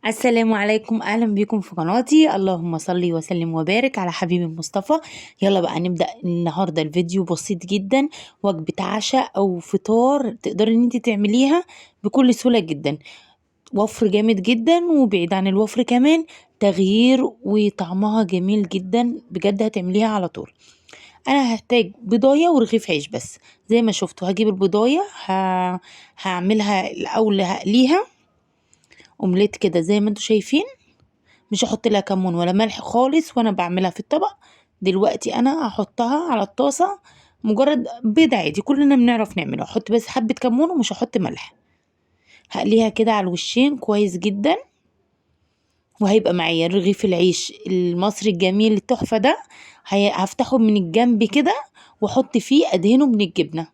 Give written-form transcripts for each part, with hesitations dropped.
السلام عليكم، اهلا بكم في قناتي. اللهم صل وسلم وبارك على حبيبي المصطفى. يلا بقى نبدا النهارده. الفيديو بسيط جدا، وجبة عشاء او فطار تقدري ان انت تعمليها بكل سهولة جدا، وفر جامد جدا، وبعيد عن الوفر كمان تغيير، وطعمها جميل جدا بجد، هتعمليها على طول. انا هحتاج بضايه ورغيف عيش بس زي ما شفتوا. هجيب البضايه، هعملها الاول، هقليها اومليت كده زي ما انتوا شايفين، مش هحط لها كمون ولا ملح خالص وانا بعملها في الطبق. دلوقتي انا هحطها على الطاسه، مجرد بيض عادي كلنا بنعرف نعمله، هحط بس حبه كمون ومش هحط ملح. هقليها كده على الوشين كويس جدا، وهيبقى معايا رغيف العيش المصري الجميل التحفة ده. هفتحه من الجنب كده واحط فيه، ادهنه من الجبنة،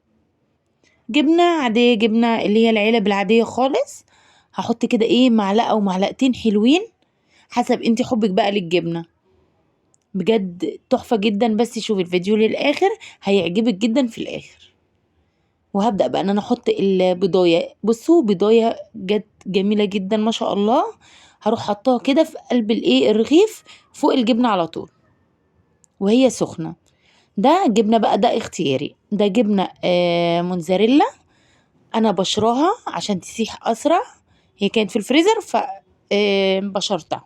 جبنه عادية، جبنه اللي هي العلب العادية خالص. هحط كده معلقه ومعلقتين حلوين حسب انتي حبك بقى للجبنه. بجد تحفة جدا، بس شوفي الفيديو للاخر هيعجبك جدا في الاخر. وهبدا بقى ان انا احط البضايه. بصوا بضايه جت جميلة جدا ما شاء الله. هروح حطاها كده في قلب الرغيف فوق الجبنة على طول وهي سخنة. ده جبنه بقى، ده اختياري، ده جبنه موتزاريلا، انا بشراها عشان تسيح اسرع، هي كانت في الفريزر ف بشرتها.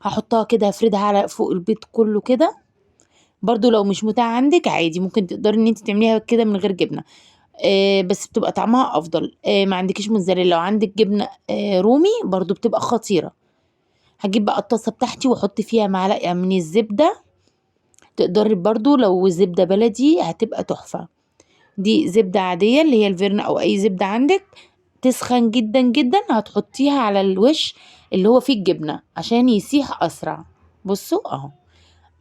هحطها كده، هفردها على فوق البيض كله كده. برضو لو مش متاح عندك عادي ممكن تقدري ان انت تعمليها كده من غير جبنه، بس بتبقى طعمها افضل. ما عندكيش موتزاريلا، لو عندك جبنه رومي برضو بتبقى خطيرة. هجيب بقى الطاسه بتاعتي واحط فيها معلقه من الزبدة، تقدري برضو لو زبدة بلدي هتبقى تحفة. دي زبدة عادية اللي هي الفيرن او اي زبدة عندك، تسخن جدا جدا، هتحطيها على الوش اللي هو فيه الجبنة عشان يسيح اسرع. بصوا اهو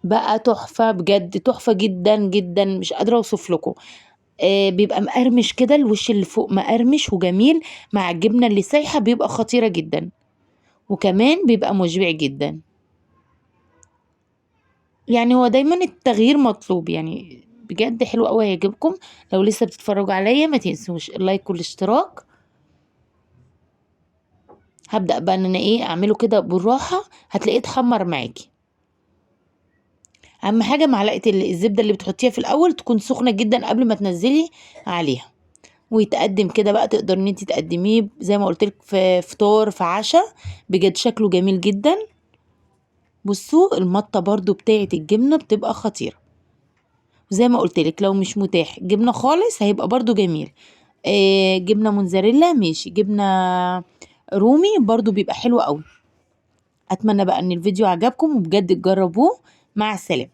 بقى تحفة بجد، تحفة جدا جدا، مش قادرة اوصف لكم. بيبقى مقرمش كده، الوش اللي فوق مقرمش وجميل مع الجبنة اللي سايحه، بيبقى خطيرة جدا، وكمان بيبقى مشبع جدا. هو دايما التغيير مطلوب، بجد حلو قوي، هيعجبكم. لو لسه بتتفرجوا عليا ما تنسوش اللايك والاشتراك. هبدأ بقى ان انا اعمله كده بالراحة، هتلاقيه اتحمر معاكي. اهم حاجة معلقة الزبدة اللي بتحطيها في الاول تكون سخنة جدا قبل ما تنزلي عليها، ويتقدم كده بقى. تقدر ان انت تقدميه زي ما قلت لك في فطار في عشاء، بجد شكله جميل جدا. بصوا المطة برضو بتاعة الجبنة بتبقى خطيرة، وزي ما قلت لك لو مش متاح جبنة خالص هيبقى برضو جميل. جبنة موتزاريلا ماشي، جبنة رومي برضو بيبقى حلو قوي. اتمنى بقى ان الفيديو عجبكم وبجد تجربوه. مع السلامة.